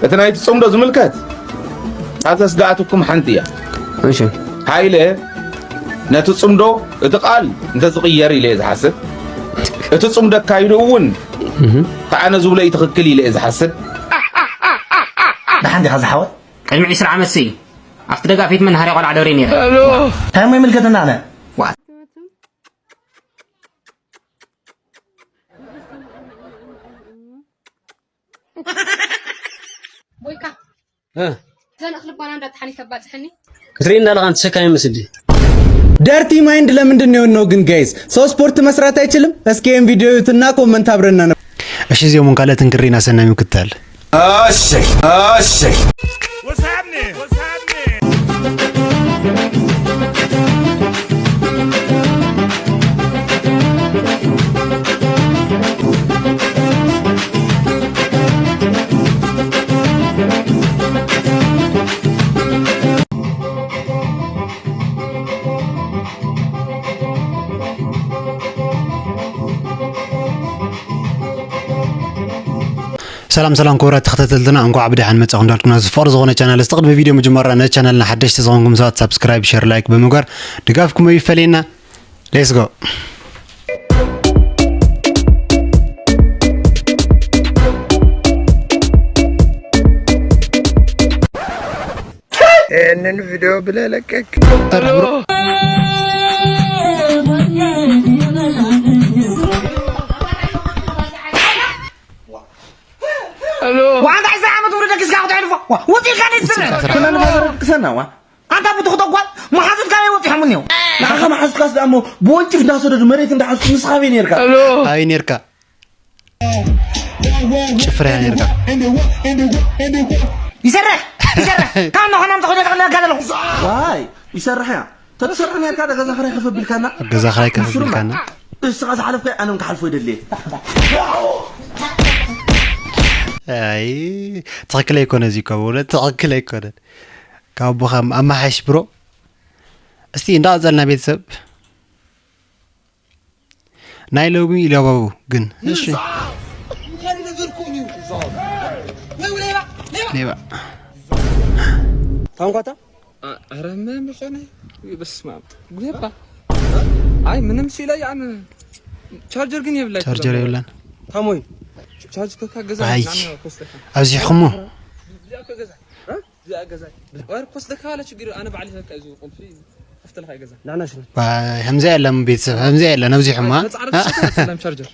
እቲ ናይቲ ጽምዶ ዝምልከት ኣብታ ስግኣትኩም ሓንቲ እያ። እሺ ሃይለ ነቲ ጽምዶ እቲ ቃል እንተዝቕየር ኢለ እየ ዝሓስብ። እቲ ጽምዶ ኣካይዱ እውን ኣነ ዝብሎ እዩ ትኽክል ኢለ እየ ዝሓስብ። ደሓን ዲኻ ዝሓወት? ቅድሚ ዕስራ ዓመት ሲ ኣብቲ ደጋፊት መናሃርያ ቆልዓ ደብረ ነይረ። እንታይ እሞ ይምልከተና ኣነ? ቦይካ እ፣ ዘን እኽሊ ባና እንዳተሓኒፈ ባፅሕኒ። ክትርኢ እንዳለኻ ንትሸካሚ መስል ድዩ? ደርቲ ማይንድ ለምንድን ነው የሆነው ግን ጋይስ? ሰው ስፖርት መስራት አይችልም? እስኪ ይህን ቪዲዮ እዩትና ኮመንት አብረን እናነብ እሺ እዚኦም ካልኦትን ክሪና ሰናይ ምክታል እሺ እሺ ሰላም ሰላም ክቡራት ተኸታተልትና እንኳዕ ብደሓን መጻኹም እንዳልኩም ናብዚ ፍቕሪ ዝኾነ ቻናል። እስቲ ቅድሚ ቪድዮ ምጅማርና ነቲ ቻናልና ሓደሽቲ ዝኾንኩም ሰባት ሳብስክራይብ፣ ሸር፣ ላይክ ብምግባር ድጋፍኩም ይፈለየና። ሌትስ ጎ። ይህንን ቪዲዮ ብለህ ለቀቅ። ዋንታ ዕስራ ዓመት ውርደ ግዝካ ክተዕልፎ ውፅኢካ ደስነ ክሰና ዋ ኣንታ ብትኽ ተጓል መሓዙት ካበይ ወፂሖም እኒው ንዓኻ መሓዝካስ ደኣ እሞ ብወንጭፍ እንዳሰደዱ መሬት እንዳሓዝኩ ንስኻ ኣበይ ነርካ ኣበይ ነርካ ጭፍራ እያ ነርካ ይሰርሕ ይሰርሕ ካብ ነኾናም ተኾደ ተቐለካ ዘለኹ ዋይ ይሰርሕ እያ ተትሰርሕ ነርካ ደ ገዛ ክራይ ከፈብልካና ገዛ ክራይ ከፈብልካና እስኻ ዝሓለፍካ ኣነ እውን ክሓልፎ ይደልየ ኣይ ትኽክል ኣይኮነ እዚ እኮ ብእውነት ትኽክል ኣይኮነን ካብ ኣቦኻ ኣማሓሽ ብሮ እስቲ እንዳቐፀልና ቤተሰብ ናይ ሎሚ ኢለባቡ ግን እሺ ሌባ ታንኳታ ኧረ ምን ቢኾነ በስመ ኣብ ጉባ ኣይ ምንም ሲለ ያን ቻርጀር ግን የብላይ ቻርጀር የብላን ታሞይ ቻርጅ ከካ ገዛ ኣይ ኣብዚሕኹሞ ገዛ ገዛ ወር ኮስደካ ችግር ኣነ ባዕሊ በቃ እዚ ቁልፊ ከፍተልካ ገዛ ናናሽ ከምዚ የለን ቤተሰብ ከምዚ የለን ኣብዚሕማ ጻዕዳ ቻርጀር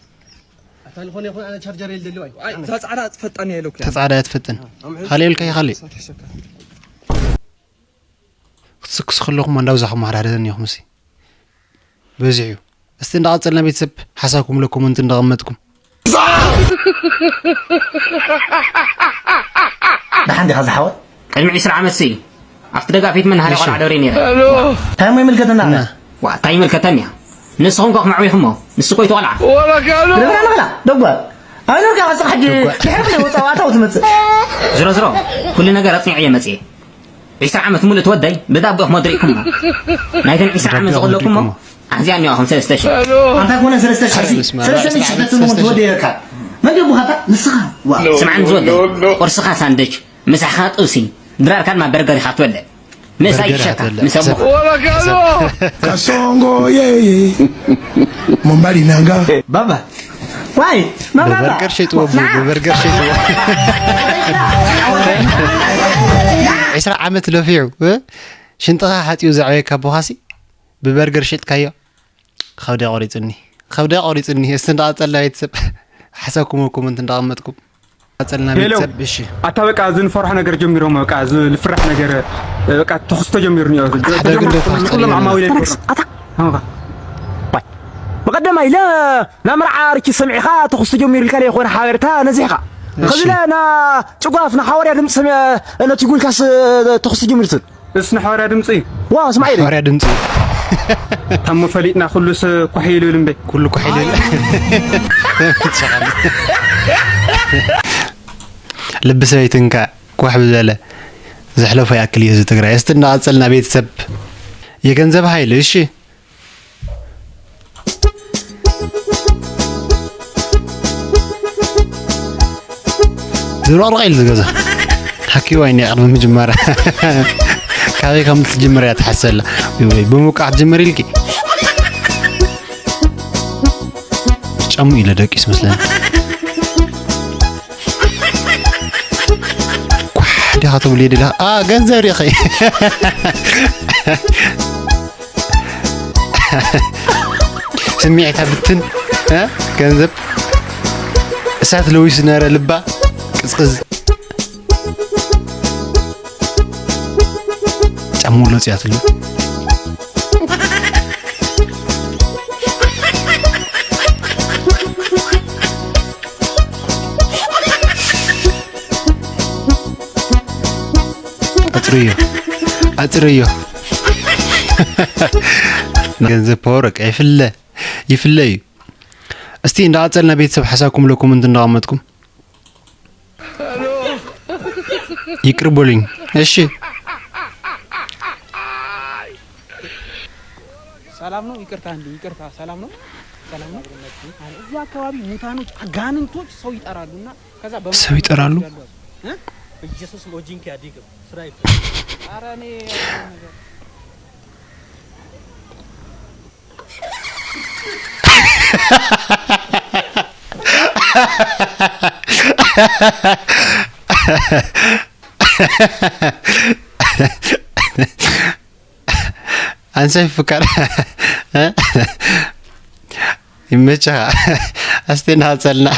ኣታ ዝኾነ ይኹን ኣነ ቻርጀር የልደልዩ ኣይ ጻዕዳ ትፈጣን ያለው ተጻዳ ትፈጥን ካልእ የልካ ይኻልእ ክትስክሱ ከለኹም እንዳብዛኹም ማሕዳደን ኢኹም ሲ በዚሕ እዩ እስቲ እንዳቐጸልና ቤተሰብ ሓሳብኩም ለ ኮመንት እንዳቐመጥኩም ደሓን ዲኻ ዝሓወት ቅድሚ ዕስራ ዓመት ሲ ኣብቲ ደጋፊት መናሃርያ ቆልዓ ደብረ ነይረ እንታይ እሞ ይምልከተና ዋ እንታይ ይምልከተኒ እያ ንስኹም ከ ክምዕዊኹሞ ንሱ ኮይቱ ቆልዓ ደብረ ንኽላ ደጓል ኣይኖርካ ከስቕ ሕጂ ድሕሪ ብለ ወፃ ዋታው ትመፅእ ዝሮ ዝሮ ኩሉ ነገር ኣፅኒዐ እየ መፅየ ዒስራ ዓመት ሙሉእ ትወደይ ብዳቦ ኢኹም ወድሪእኩሞ ናይተን ዒስራ ዓመት ዝቐለኩሞ ኣሕዚኣ እኒዋ ከም ሰለስተ ሽሕ ኣንታ ኮነ ሰለስተ ሽሕ ሰለስተ ሽሕ ተትምዎ ትወደይ ኢልካ መን ደቡኻታ ንስኻ ዋ ስምዓኒ ዝወደይ ቁርስኻ ሳንድች ምሳኻ ጥብሲ ድራርካ ድማ በርገር ኢኻ ትበልዕ ምእሳ ይሸካ ምስ ኣቦኻ Kasongo yeye Mombali nanga ባባ ዋይ ማማባ በበርገር ሸይጥዎ ቡ በበርገር ሸይጥዎ ዕስራ ዓመት ለፊዑ እ? ሽንጥኻ ሓፂኡ ዘዕበየካ ኣቦኻሲ ብበርገር ሸጥካዮ ከብደ ቆሪፅኒ ከብደ ቆሪፅኒ እስቲ እንዳቐፀልና ቤተሰብ ሓሳብኩም ኮመንት እንዳቐመጥኩም ቀፀልና ሄሎ። ቤተሰብ እሺ ኣታ በቃ እዚ ንፈርሖ ነገር ጀሚሮም በቃ እዚ ልፍራሕ ነገር በቃ ተኹስ ተጀሚሩ ተሓደግ እንዶ ተሓደግ ኩሎም እንዶ። ዓማዊ ተነስ ኣታ ሃንባ ባይ ብቐደም ኢለ ናብ መርዓ ርኪ ሰሚዕኻ ተኹስ ተጀሚሩ ኢልካ ለይኾነ ሓበሬታ ነዚሕኻ ኸዚ ለ ና ጭጓፍ ንሓዋርያ ድምፂ ሰሚዐ ነቲ ጉልካስ ተኹስ ተጀሚሩትን እስ ንሓዋርያ ድምፂ እዩ ዋ ስማዒ ሓዋርያ ድምፂ እዩ ታሞ ፈሊጥና ኩሉስ ኳሕ ኢሉ ይብል እምበይ ኩሉ ኳሕ ኢሉ ይብል ልቢ ሰበይትንካ ኳሕ ብዝበለ ዘሕለፎ ይኣክል እዩ ህዝቢ ትግራይ እስቲ እናቐፀልና ቤተሰብ የገንዘብ ሃይል እሺ ዝብረቕረቕ ኢሉ ዝገዛ ኣኪ ዋይኒ ቅድሚ ምጅማራ ካበይ ከም ትጅምር እያ ትሓሰላ። ወይ ወይ ብምውቃዕ ትጅምር ኢልኪ። ጫሙ ኢለ ደቂስ መስለኒ። ኳሕ ዲኻ ትብሉ ይድላ። ኣ፣ ገንዘብ ዲኺ። ስሚዕታ ብትን፣ እ? ገንዘብ እሳት ለዊሱ ነረ ልባ ቅዝቅዝ። ጫሙ ለጽያትሉ። ኣጽርዮ፣ ኣጽርዮ። ገንዘብ ፓወር በቃ ይፍለ፣ ይፍለ እዩ። እስቲ እንዳቐጸልና ቤተሰብ ሓሳብኩም ለ ኮመንት እንዳቐመጥኩም ይቅር በሉኝ። እሺ። ሰላም ነው? ይቅርታ፣ እንዲ ይቅርታ። ሰላም ነው? ሰላም ነው? አረ፣ እዚህ አካባቢ ሙታኖች፣ አጋንንቶች ሰው ይጠራሉና ከዛ በመ- ሰው ይጠራሉ? ያሉ አሉ። እ? በኢየሱስ ሞጂንክ ያዲግ ስራ ይፈ- አረ፣ እኔ ያልኩህ ነገር ኣንሳይ ፍቃር ይመችኻ። ኣስቴ እናሃፀልና።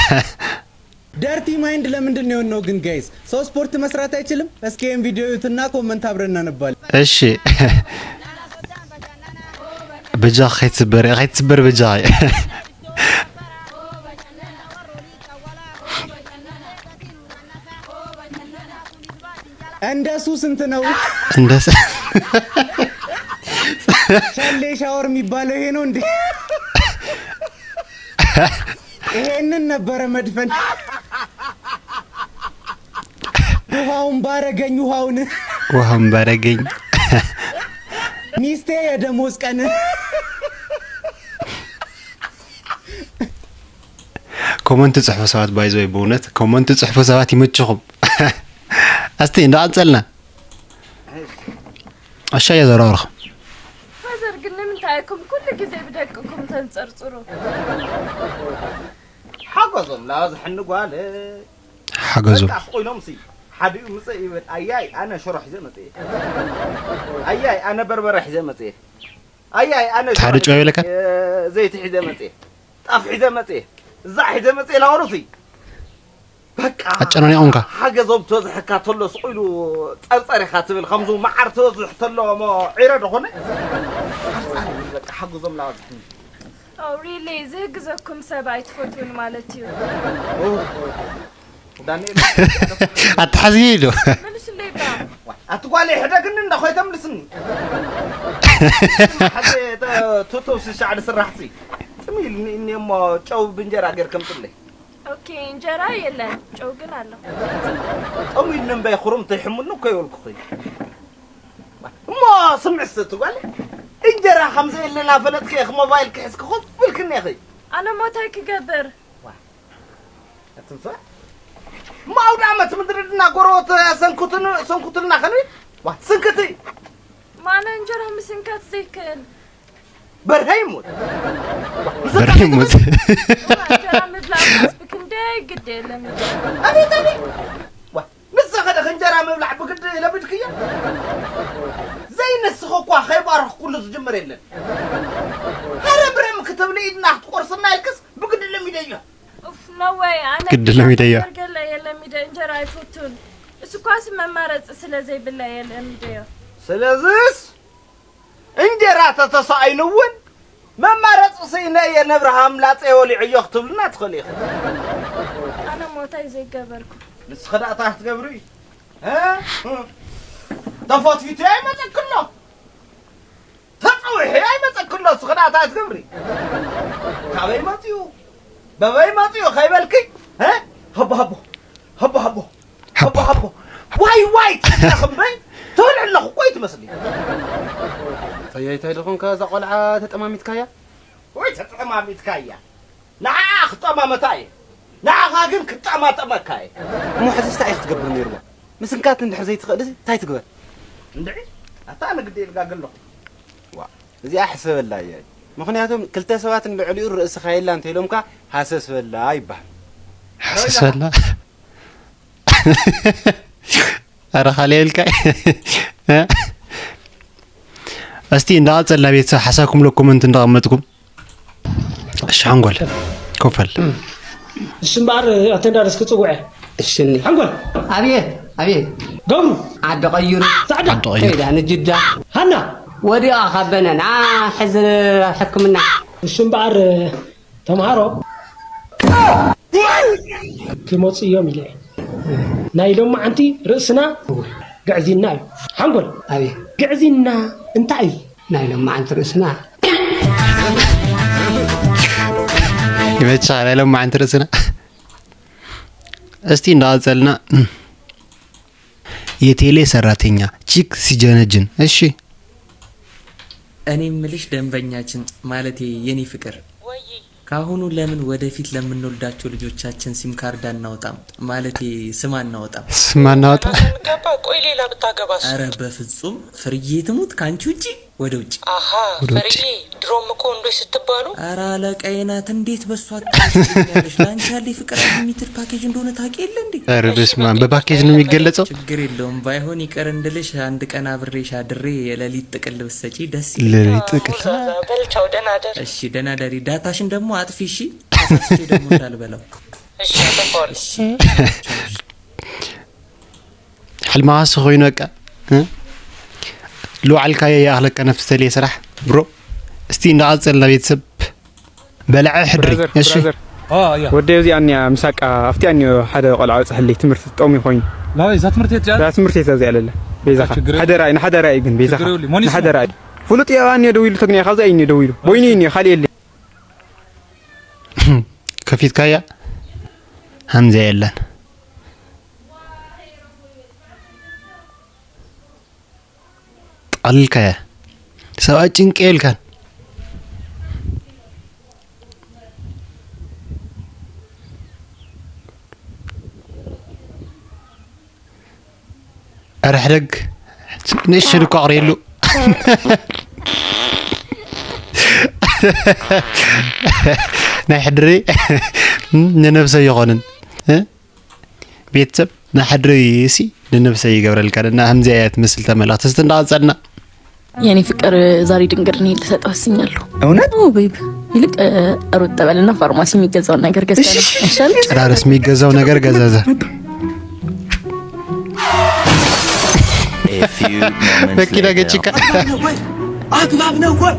ደርቲ ማይንድ ለምንድን ነው የሆነው ግን ጋይስ? ሰው ስፖርት መስራት አይችልም? እስኪ ይሄን ቪዲዮ እዩትና ኮመንት አብረን እናነባለን። እሺ። በጃ ከይትስበር፣ ከይትስበር በጃ። እንደሱ ስንት ነው? እንደስ- ሸሌ ሻወር የሚባለው ይሄ ነው እንዴ? ይሄንን ነበረ መድፈን። ውሃውን ባረገኝ፣ ውሃውን። ውሃውን ባረገኝ። ሚስቴ የደሞዝ ቀን። ኮመንት ጽሕፉ ሰባት፣ ባይዘወይ፣ በእውነት ኮመንት ጽሕፉ ሰባት ይመችኹም። እስቲ እንዳቐጸልና። ኣሻ እየ ዘራርኽ። ፋዘር ግን ንምንታይ ኢኹም ኩሉ ግዜ ብደቅኩም ተንጸርጽሩ? ሓገዞም ላዝሐኒ ጓል። ሓገዞም። በቃ ስቕ ኢሎም ሲ ሓዲኡ ምጽእ ይብል። ኣያይ ኣነ ሽሮ ሒዘ መጽእ። ኣያይ ኣነ በርበረ ሒዘ መጽእ። ኣያይ ኣነ እቲ ሓደ ሽሮ ጨው ሒዘ የብለካ? መጽእ። ዘይቲ ሒዘ መጽእ። ጣፍ ሒዘ መጽእ። እዛ ሒዘ መጽእ ላወሩ ሲ በቃ ኣጨናኒቖምካ። ሓገዞም ተዝሕካ ተሎ ስቕ ኢሉ ጸርጸር ኢኻ ትብል። ከምዚ መዓር ተዝሕ ተሎ እሞ ዒረ ዶ ኾነ? ጸርጸር ይብል በቃ ሓገዞም ላወሩ። Oh, really? ዝህግዘኩም ሰብ ኣይትፈትውን ማለት እዩ። ኦ፣ ዳንኤል። ኣተሓዝየ ኢሉ። መልስለይ ብራ። ኣቲ ጓለይ ሕደግኒ እንዳ ኾይ ተምልስኒ። ሓዘ ተ-፣ ቶቶ ስሻዕ ዝስራሕ ሲ። ጽም ኢልኒ እኒ እሞ ጨው ብእንጀራ ጌር ከምጽለይ። ኦኬ፣ እንጀራ የለን፣ ጨው ግን ኣሎ። ጽም ኢልኒ እምበይ፣ ኹሩም ተይሕሙኒ እኮ ይበልኩኺ። እሞ ስምዒ እስቲ ጓል፣ እንጀራ ከም ዘየለና ፈለጥኪ ኢኺ ሞባይል ክሕዝኪ ኮፍ ኢልክኒ ኢኺ። ኣነ ሞታይ ክገብር? ዋ፣ ኣትንፋ። እሞ ኣውደ ዓመት ምድሪ ድና ጎረቦት ሰንኩትን-፣ ሰንኩትልና ከንብል? ዋ፣ ስንክቲ። ማነ እንጀራ ምስንካት ዘይክእል። በርሀ ይሙት። በርሀ ይሙት። እንጀራ ምብላዕ ብክንደይ ግድ የለን። ኣቤት፣ ኣቤት። ዋ፣ ንስኺ ኸ እንጀራ ምብላዕ ብግዲ ለሚድክዮ? ዘይንስኺ እኳ ከይባረኽኩሉ ዝጅምር የለን። ሃረምረም ክትብሊ ኢድና ክትቆርስና ኢልክስ ብግዲ ለሚደዮ። ኡፍ፣ no way። ኣነ ግዲ ለሚደዮ። ገለ የለሚደ እንጀራ ኣይፈቱን። እሱ ኳስ መማረፂ ስለ ዘይብላ የለሚደዮ። ስለዚስ እንጀራ ተተሳኢኑ እውን መማረፂ ስኢነ እየ ነብርሃም ላፀ ወሊዐዮ ክትብልና ትኽእል ኢኺ። ኣነ ሞታይ ዘይገበርኩ። ንስኺ ደኣ እንታይ ክትገብሪ? እ? ተፈትፊቱ ኣይመፀክሎ። ተፀዊሑ ኣይመፀክሎ። ንስኺ ደኣ እንታይ ክትገብሪ? ካበይ መፂኡ? በበይ መፂኡ ከይበልኪ? እ? ሃቦ ሃቦ። ሃቦ ሃቦ። ሃቦ ሃቦ። ዋይ ዋይ ትብላ እምበይ ትብል ኣለኹ እኮ እዩ ትመስሊ። እንታይ እንታይ ደኹም ከ እዛ ቆልዓ ተጠማሚትካያ? ወይ ተጠማሚትካያ? ንዓኣ ክጠማመታ እየ። ንዓኻ ግን ክጠማጠመካ እየ። እሞ ሕዚስ እንታይ እዩ ክትገብር ነይርዋ? ምስንካት እንድሕር ዘይትኽእልሲ እንታይ ትግበር? እንድዒ ኣታ ኣነ ግዲ ኢልካ ገለኹ። ዋ፣ እዚኣ ሕሰበላ እያ። ምኽንያቱም ክልተ ሰባት ንልዕሊኡ ርእስኻ የላ እንተኢሎምካ ሃሰስ በላ ይበሃል። ሓሰሰላ ኣረ ካልእ ኢልካ እስቲ እንዳቐጸልና ቤተሰብ ሓሳኩም ለ ኮመንት እንዳቐመጥኩም እሺ ሓንጎል ኮፈል እሺ እምበኣር ኣተንዳር እስኪ ጽውዐ እሽኒ ሓንጎል ኣብየት ኣብየት ገብሩ ዓዲ ቀይሩ ጻዕዳ ዓዲ ቀይሩ ከይዳ ንጅዳ ሃና ወዲኣ ካብ በነና ሕዚ ሕክምና እሺ እምበኣር ተምሃሮ ክመፁ እዮም ኢለ ናይ ሎማዓንቲ ርእስና ግዕዝይና እዩ ሓንጎል ኣብየት ግዕዝይና እንታይ እዩ ናይ ሎማዓንቲ ርእስና ይመችኻ ናይ ሎማዓንቲ ርእስና እስቲ እንዳቐጸልና የቴሌ ሰራተኛ ቺክ ሲጀነጅን እሺ እኔ ምልሽ ደንበኛችን ማለቴ የኔ ፍቅር ካሁኑ ለምን ወደፊት ለምንወልዳቸው ልጆቻችን ሲም ካርድ አናወጣም ማለቴ ስም አናወጣም ስም አናወጣ ገባ ቆይ ሌላ ብታገባስ ኧረ በፍጹም ፍርዬ ትሙት ካንቺ ውጪ ወደ ውጭ አሃ ፍርዬ ድሮም እኮ ወንዶች ስትባሉ ኧረ አለቃዬ ናት እንዴት በሷ ትገኛለሽ ለአንቺ ያለ ፍቅር አሊሚትድ ፓኬጅ እንደሆነ ታውቂ የለ እንዴ ኧረ በስመ አብ በፓኬጅ ነው የሚገለጸው ችግር የለውም ባይሆን ይቅር እንድልሽ አንድ ቀን አብሬሽ አድሬ የሌሊት ጥቅል ብትሰጪ ደስ ሌሊት ጥቅል በልቻው ደህና ደር እሺ ደህና ደሪ ዳታሽን ደግሞ አጥፊ እሺ ተሳስቼ ደግሞ እንዳልበላው እሺ ተቆል እሺ ሕልማኻሲ ኮይኑ በቃ እ? ልውዓልካዮ ይኣኽለካ ነፍሲ ተልየ ስራሕ ብሮ እስቲ እንዳቐፀልና ቤተሰብ በላዐ ሕድሪ ብራዘር እሺ ብራዘር ወደ እዚኣ እኒኣ ምሳቃ ኣብቲኣ እኒኦ ሓደ ቆልዓ በፅሐለይ ትምህርቲ ጠሚ ኮይኑ ላበይ እዛ ትምህርቲ የት እዛ እዛ ትምህርቲ የት እዚኣ ኣለለ ቤዛኻ ችግር የለ- ሓደራ እዩ ንሓደራ እዩ ግን ቤዛኻ ችግር የብሉ። መን እዩ ስሙ? ንሓደራ እዩ ፍሉጥ እያ እኒኦ ደዊሉ ተግኒ ካብዚ እዩ እኒኦ ደዊሉ ቦይኑ እዩ እኒኦ ካልእ የለ ከፊትካያ ሃምዚያ የለን ጠልካያ ሰብኣይ ጭንቂ የብልካን ኣረ ሕደግ ንእሽተይ እኮ ኣቕርየሉ ናይ ሕድሪ ንነብሰ ይኾንን ቤተሰብ ናይ ሕድሪ ሲ ንነብሰ ይገብረልካ እና ከምዚኣ እያ ትመስል ተመላኽቲ እስቲ እንዳቐፀልና የኔ ፍቅር ዛሬ ድንግርና ልሰጥ ወስኛለሁ። እውነት ኦ ቤብ ይልቅ ሩጥ በልና ፋርማሲ የሚገዛውን ነገር ገዝተን ይሻል። ጭራርስ የሚገዛው ነገር ገዛዛ መኪና ገጭካ አግባብ ነው ወይ?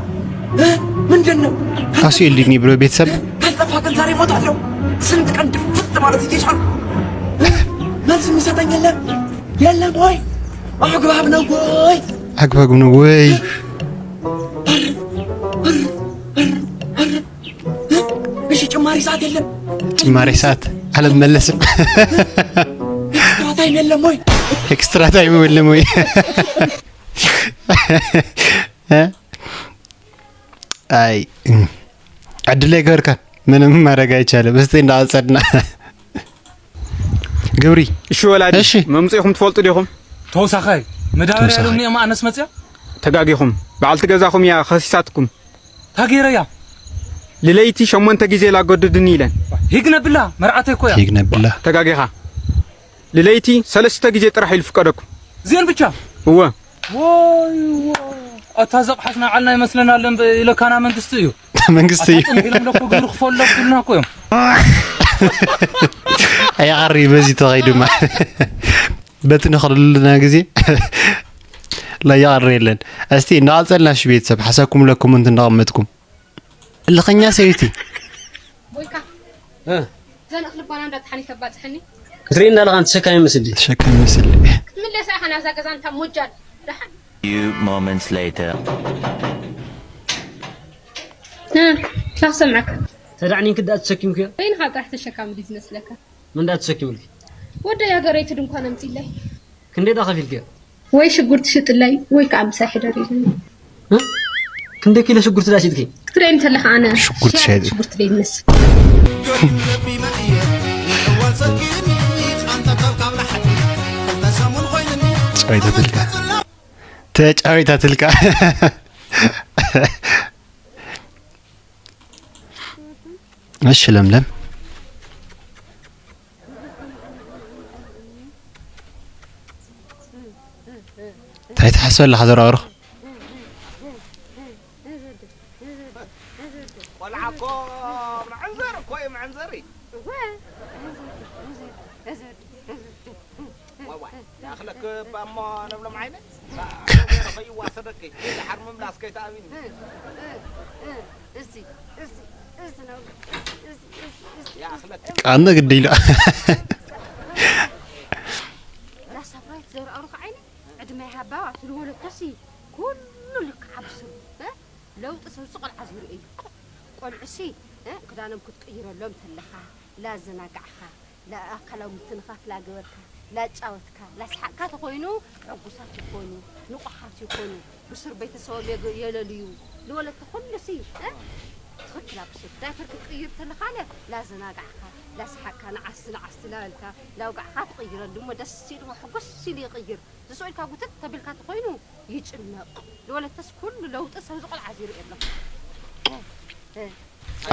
ምንድን ነው? አሱ የልኝ ብሎ ቤተሰብ ካልጠፋ ግን ዛሬ እሞታለሁ። ስንት ቀን ድፍት ማለት እየቻልኩ መልስ የሚሰጠኝ የለም የለም ወይ? አግባብ ነው ወይ? አግባብ ነው ወይ? እሺ ጭማሪ ሰዓት የለም። ጭማሪ ሰዓት አልመለስም። ኤክስትራ ታይም የለም ወይ? ኤክስትራ ታይም የለም ወይ? አይ ዕድል ኣይገበርካን ምንም ማድረግ ኣይቻልም። እስቲ እንዳቐፀድና ግብሪ እሺ ወላዲ እሺ። መምፅኢኹም ትፈልጡ ዲኹም? ተወሳኻይ መዳበርያ ሎሚ እማ ኣነስ መፅያ ተጋጊኹም በዓልቲ ገዛኹም እያ ከሲሳትኩም። ታጌረያ ልለይቲ ሸሞንተ ግዜ ላጎድድኒ ኢለን። ሂግ ነብላ መርዓተይ እኮ እያ ይግነብላ ተጋጊኻ ልለይቲ ሰለስተ ግዜ ጥራሕ ኢሉ ፍቀደኩም። እዚአን ብቻ እወ ወይ ወይ ኣታ ዘቕሓስና ዓልና ይመስለና ኣለን ኢለካና መንግስቲ እዩ መንግስቲ እዩ ኢሎም ለኮ ግብሪ ክፈሉ ለኩልና እኮ እዮም ኣይዓሪ በዚ ተኸይዱማ በቲ ንኽልልና ግዜ ላይዓሪ የለን። እስቲ እናቐፀልና እሺ ቤተሰብ ሓሳብኩም ለኮመንት እንዳቐመጥኩም እልኸኛ ሰበይቲ ቦይካ ዘንእኽ ልባና እንዳተሓኒፈ ባፅሐኒ ክትርኢ እንዳለኻ ተሸካሚ ምስሊ ተሸካሚ ምስሊ ክትምለሳ ኢኻ ናብዛ ገዛ እንታ ሞጃል ደሓን Few moments later. ላክሰምዐካ ተዳዕኒን ክዳእ ተሸኪምክዮ በይንኻ ጥራሕ ተሸካሚ ድዩ ዝመስለካ ምን ዳ ተሸኪምልኪ ወደይ ሃገረይቲ ድንኳን ኣምፅለይ ክንደይ ዳ ከፊልክዮ ወይ ሽጉርቲ ሽጥለይ ወይ ከዓ ምሳይ ሕደር ኢሉኒ ክንደይ ኪሎ ሽጉርቲ ዳ ሽጥኪ ክትርኢ እንተለካ ኣነ ሽጉርቲ ሸይጥ ሽጉርቲ ደይ ዝመስል ተጫዊታትልካ፣ ተጫዊታትልካ። እሺ ለምለም፣ እንታይ ትሓስብ ኣለኻ? ዘራርኽ ቆልዓ እኮ መዐንዘር እኮ እዩ፣ መዐንዘር እዩ። እወ፣ ዋይ፣ ዋይ፣ ይኣኽለክ እባ እሞ ለምለም ዓይነ። ከይዋሰደኪ፣ ድሓር ምምላስ ከይትኣብኒ። እሲ፣ እሲ፣ እሲ ነው። እሲ፣ እሲ፣ እሲ፣ እሲ። ይኣኽለክ። ቃነ ግዲ ኢሉ። ላሳፍራይት ዘርኣሩክ ዓይነ፣ ዕድመ ይሃባ፣ ትልወለቶሲ ኩሉ ልክዓ ብስሩ፣ እ? ለውጢ ሰብ ቆልዓ ዝርኢ እዩ። ቆልዑሲ፣ እ፣ ክዳኖም ክትቅይረሎም ተለኻ፣ ላዘናጋዕኻ፣ ላኣካላዊ ምትንኻፍ ላገበርካ፣ ላጫወትካ፣ ላስሓቅካ ተኾይኑ፣ ሕጉሳት ይኾኑ፣ ንቑሓት ይኾኑ፣ ብሱር ቤተሰቦም የግ-፣ የለልዩ። ንወለተ ኩሉሲ፣ እ፣ ትኽክል ኣብ ብሱር። ዳይፐር ክትቅይር ተለኻለ፣ ላዘናጋዕካ፣ ላስሓቅካ፣ ንዓስቲ ንዓስቲ ላበልካ፣ ላውጋዕካ ትቕይረሉ እሞ ደስ ኢልዎ፣ ሕጉስ ኢሉ ይቕይር። ዝስኢልካ ጉትት ተቢልካ ተኾይኑ ይጭነቕ። ንወለተስ ኩሉ ለውጢ ሰብ ዝቆልዓ ዝርእየሎም።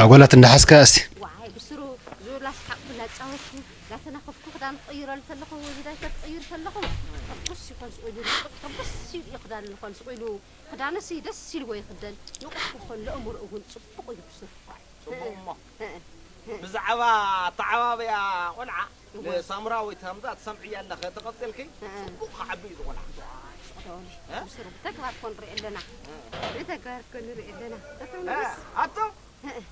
ኣጎላት እንዳሓዝካ እስቲ። ዋይ ብስሩ ዙላ ስሓቕኩ ላጫወትኩ ላተናኸፍኩ ክዳን ክቕይረሉ ተለኹ እዚ ዳይፐር ክቕይር ተለኹ ሕጉስ ይኾን ስቕ ኢሉ ንቑሕ ሕጉስ ኢሉ እዩ ክዳን ዝኾን ስቕ ኢሉ ክዳንስ ደስ ኢልዎ ይኽደን ንቑሕ ክኾን ለእምሮ እውን ጽቡቕ እዩ ብስሩ። ጽቡቕ እሞ እ፣ እ፣ እ። ብዛዕባ ኣተዓባብያ ቆልዓ ንሳምራዊት ሃምዛ ትሰምዕያ ኣለኺ፣ ተቐጺልኪ? እ። ጽቡቕ ክዓቢ እዩ ዝቖልዓ። ዶሊ፣ እ? ብስሩ ብተግባር እኮ ንርኢ ኣለና። እ። ብተግባር እኮ ንርኢ ኣለና። ኣቶ እ፣ ንጉስ? ኣቶ? እ፣ እ።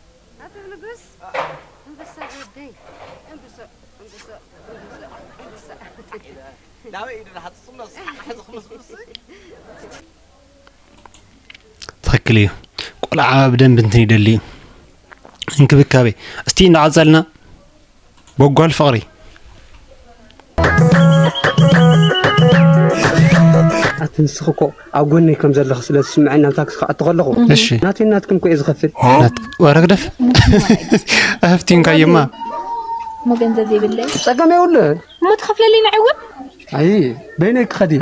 ኣቶ ንጉስ? እ። ኣንበሳ ወደይ። ኣንበሳ፣ ኣንበሳ፣ ኣንበሳ፣ ኣንበሳ። ናበይ ኢዱ ዝሓጽጽም ነው? ሕዚ ክምስምስ? ትኽክል እዩ። ቆልዓ ብደንብ እንትን ይደሊ እዩ። እንክብካቤ። እስቲ እንዳቐጸልና በጓል ፍቕሪ። ኣቲ ንስኺ እኮ ኣብ ጎነይ ከም ዘለኺ ስለ ዝስምዐኒ ኣብ ታክሲ ክኣቱ ከለኹ፣ እሺ። ናተይ ናትክን እኮ እየ ዝኸፍል። ናት-፣ ወረ ግደፍ። ኣህፍቲንካዮማ። እሞ ገንዘብ የብለይ። ጸገም የብሉን። እሞ ትኸፍለለይ ንዓይ እውን? ኣይ፣ በይነይ ክኸድ እየ።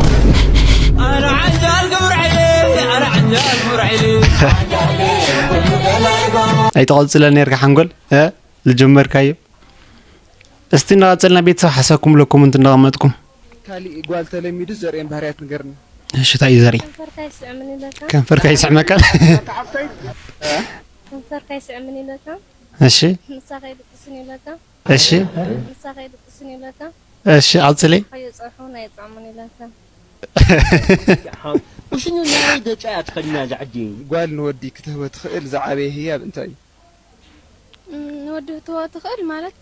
ኣይትቐጽለን ነርካ ሓንጎል፣ እ? ዝጀመርካዮ። እስቲ እናቐጸልና ቤተሰብ ሓሳብኩም ለኮመንት እናቐመጥኩም። ካሊእ ጓል ተለሚዱ ዘርእየን ባህርያት ንገርኒ። እሺ፣ እንታይ እዩ ዘርኢ? ከንፈርካ ይስዕምን ይብለካ። ከንፈርካ ይስዕመካ። ከንፈርካ ይስዕምን ይብለካ። እሺ። ምሳኻ ይድቅስን ይብለካ። እሺ። ምሳኻ ይድቅስን ይብለካ። እሺ፣ ቀጽሊ። ካዮ ጸርሑ ናይ ጻሙን ይብለካ። ውሽኙ ናይ ደጫ ያትኸልና ዛዕዲ። ጓል ንወዲ ክትህቦ ትኽእል ዝዓበየ ህያብ እንታይ እዩ? እም፣ ንወዲ ክትህቦ ትኽእል ማለት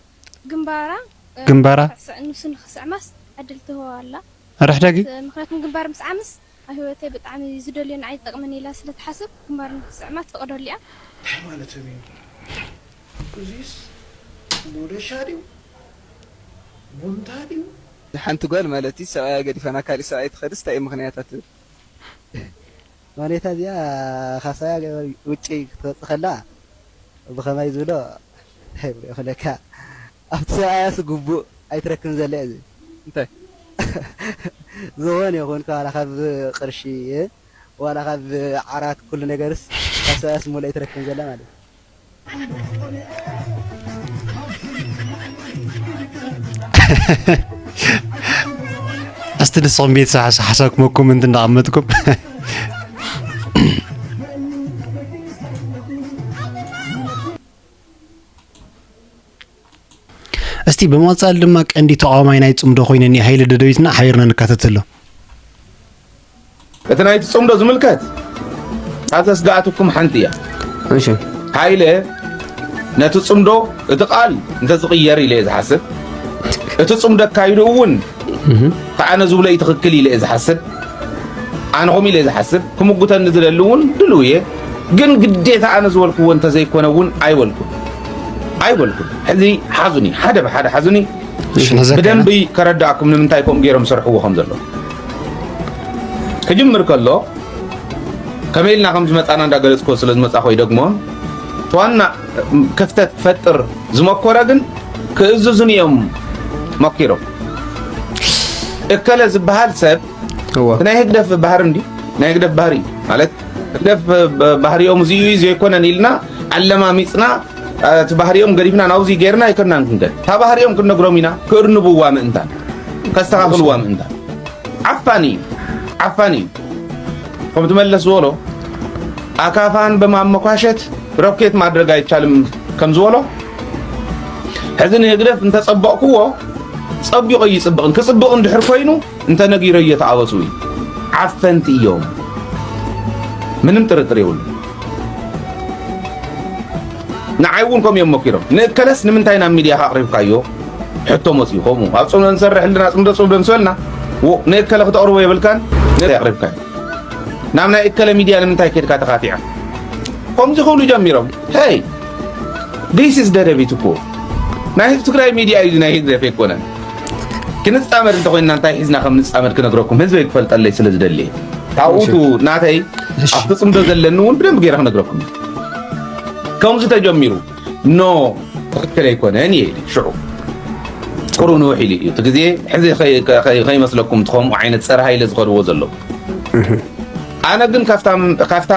ግንባራ፣ እ፣ ግንባራ? ንኽስዕ-፣ ንሱ ንኽስዕማስ ዕድል ትህቦ ኣላ። ርሕደጊ? እ፣ ምኽንያቱም ግንባር ምስዓምስ ኣብ ህይወተይ ብጣዕሚ ዝደልዮ ንዓይ ዝጠቕመኒ ኢላ ስለ ትሓስብ ግንባር ንኽስዕማ ትፈቕደሉ እያ። እንታይ ማለቶም እዩ? እዚስ ሞደሻ ድዩ? ቡንታ ድዩ? ሓንቲ ጓል ማለት እዩ ሰብኣያ ገዲፋ ናብ ካሊእ ሰብኣይ ትኸድስ እንታይ እዩ ምኽንያታ ትብል? ማኔታ እዚኣ ካብ ሰብኣያ ውጪ ክትወፅእ ከላ ብኸመይ ዝብሎ ይኽእለካ ኣብቲ ሰብኣያስ ግቡእ ኣይትረክብን ዘለ እዚ እንታይ ዝኾነ ይኹን ዋላ ካብ ቅርሺ ዋላ ካብ ዓራት ኩሉ ነገርስ ካብ ሰብኣያስ ሙሉእ ኣይትረክብን ዘለ ማለት እዩ። እስቲ ንስኹም ቤተሰብ ሓሳብኩም ኣብ ኮመንት እንዳቐመጥኩም። እስቲ ብምቕጻል ድማ ቀንዲ ተቓዋማይ ናይ ጽምዶ ኮይነኒ ሃይለ ደደቢትና ሓቢርና ንካተተሎ። እቲ ናይቲ ጽምዶ ዝምልከት፣ ካብታ ስግኣትኩም ሓንቲ እያ። እሺ። ሃይለ፣ ነቲ ጽምዶ፣ እቲ ቃል እንተዝቕየር ኢለ እየ ዝሓስብ። እቲ ጽምዶ ኣካይድኡ እውን፣ እህ። እቲ ኣነ ዝብሎ እዩ ትኽክል ኢለ እየ ዝሓስብ። ኣነ ከምኡ ኢለ እየ ዝሓስብ። ክምጉተኒ ዝደሊ እውን ድሉው እየ። ግን ግዴታ ኣነ ዝበልክዎ እንተዘይኮነ እውን ኣይበልኩን። ኣይበልኩን። ሕዚ ሓዙኒ፣ ሓደ ብሓደ ሓዙኒ። እሺ፣ ነዘከና። ብደንቢ ከረዳእኩም ንምንታይ ከምኡ ገይሮም ዝሰርሕዎ ከም ዘሎ። ክጅምር ከሎ፣ ከመይ ኢልና ከም ዝመጻና እንዳገለጽኩዎ ስለ ዝመጻኹ ይደግሞን፣ እቲ ዋና ክፍተት ክፈጥር ዝመኮረ ግን ክእዝዙኒ እዮም መኪሮም። እከለ ዝበሃል ሰብ እዋ። እቲ ናይ ህግደፍ ባህሪ እንዲ ናይ ህግደፍ ባህሪ ማለት ህግደፍ ብ-፣ ባህሪኦም እዚ እዩ ዘይኮነን ኢልና ኣለማሚፅና እቲ ባህሪኦም ገዲፍና ናብዚ ጌርና ኣይኮናን ክንገድ እታ ባህሪኦም ክንነግሮም ኢና። ክእርንብዋ ምእንታን ከስተኻኽልዋ ምእንታን ዓፋን እዩ። ዓፋን እዩ። ከምቲ መለስ ዝበሎ ኣካፋን በማመኳሸት ሮኬት ማድረግ ኣይቻልም ከም ዝበሎ ሕዚ ንህግደፍ እንተጸበቕክዎ ጸቢቑ ይጽብቕን ክጽብቕ እንድሕር ኮይኑ እንተነጊረዮ ተኣበሱ እዩ። ዓፈንቲ እዮም። ምንም ጥርጥር የብሉ። ንዓይ እውን ከም እዮም መኪሮም ንእከለስ ንምንታይ ናብ ሚድያ ኣቕሪብካዮ ሕቶ መፅዩ ከምኡ ኣብ ፅምዶ ንሰርሕ ህልና ፅምዶ ፅምዶ ንስበልና ንእከለ ክተቕርቦ የብልካን ኣቕሪብካዮ ናብ ናይ እከለ ሚድያ ንምንታይ ከድካ ተኻቲዐ ከምዚ ክብሉ ጀሚሮም ይ this is ደደቢት እኮ ናይ ህዝቢ ትግራይ ሚድያ እዩ ናይ ህግደፍ ኣይኮነን ክንፃመድ እንተኮይንና እንታይ ሒዝና ከም ንፃመድ ክነግረኩም ህዝበይ ክፈልጠለይ ስለ ዝደሊ ካብኡቱ ናተይ ኣብቲ ፅምዶ ዘለኒ እውን ብደንብ ገይረ ክነግረኩም ከምዚ ተጀሚሩ ኖ ትክክል ኣይኮነን እየ ሽዑ ቁሩ ንውሕ ኢሉ እዩ እቲ ግዜ ሕዚ ከይመስለኩም ከምኡ ዓይነት ፀረ ሃይለ ዝኸድዎ ዘሎ ኣነ ግን ካብታ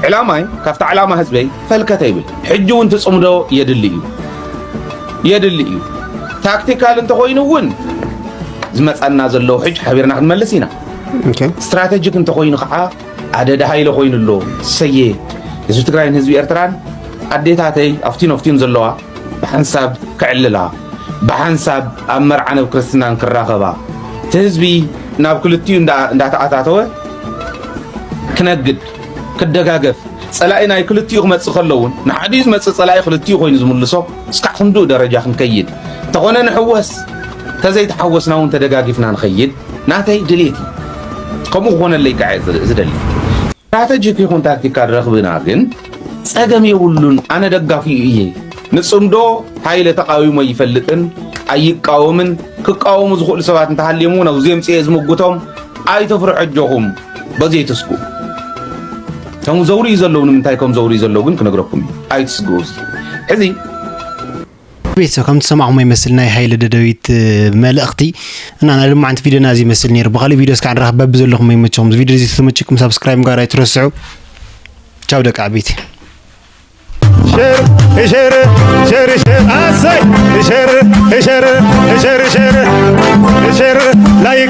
ዕላማይ ካብታ ዕላማ ህዝበይ ፈልከት ኣይብል ሕጂ እውን ትፅምዶ የድሊ እዩ የድሊ እዩ ታክቲካል እንተኮይኑ እውን ዝመፃና ዘለዉ ሕጂ ሓቢርና ክንመልስ ኢና ስትራቴጂክ እንተኮይኑ ከዓ ኣደዳ ሃይለ ኮይኑ ኣሎ ሰየ ህዝቢ ትግራይን ህዝቢ ኤርትራን ኣዴታተይ ኣፍቲን ኣፍቲን ዘለዋ ብሓንሳብ ክዕልላ ብሓንሳብ ኣብ መርዓን ኣብ ክርስትናን ክራኸባ እቲ ህዝቢ ናብ ክልቲኡ እንዳተኣታተወ ክነግድ ክደጋገፍ ፀላኢ ናይ ክልቲኡ ክመፅእ ከለውን ንሓዲኡ ዝመፅእ ፀላኢ ክልቲኡ ኮይኑ ዝምልሶ እስካዕ ክንድኡ ደረጃ ክንከይድ እንተኾነ ንሕወስ ተዘይተሓወስና እውን ተደጋጊፍና ንኸይድ ናተይ ድሌት እዩ ከምኡ ክኾነለይ ከዓ ዝደሊ ስትራተጂክ ይኹን ታክቲካል ረኽብና ግን ጸገም የብሉን ኣነ ደጋፊኡ እየ ንጽምዶ ሃይለ ተቃዊሞ ይፈልጥን ኣይቃወምን ክቃወሙ ዝኽእሉ ሰባት እንተሃልዮም እውን ኣብዚ የምጽኤ ዝምጉቶም ኣይተፍርሑ ኣጆኹም በዚ ኣይትስጉ ከም ዘውርዩ ዘለዉ ንምንታይ ከም ዘውርዩ ዘለዉ ግን ክነግረኩም እዩ ኣይትስግኡ እዚ ሕዚ ቤተሰብ ከም ትሰማዕኹሞ ይመስል ናይ ሃይለ ደደቢት መልእኽቲ እና ናይ ልማዓንቲ ቪዲዮና እዚ ይመስል ነይሩ ብካሊእ ቪዲዮ እስካዕ ንራኸብ በቢ ዘለኹም ይመቸኹም እዚ ቪዲዮ እዚ ተመችኩም ሳብስክራይብ ጋር ኣይትረስዑ ቻው ደቂ ዓበይቲ ሸር ሸር ሸር ሸር ኣሰይ ሸር ሸር ሸር ሸር ሸር ላይክ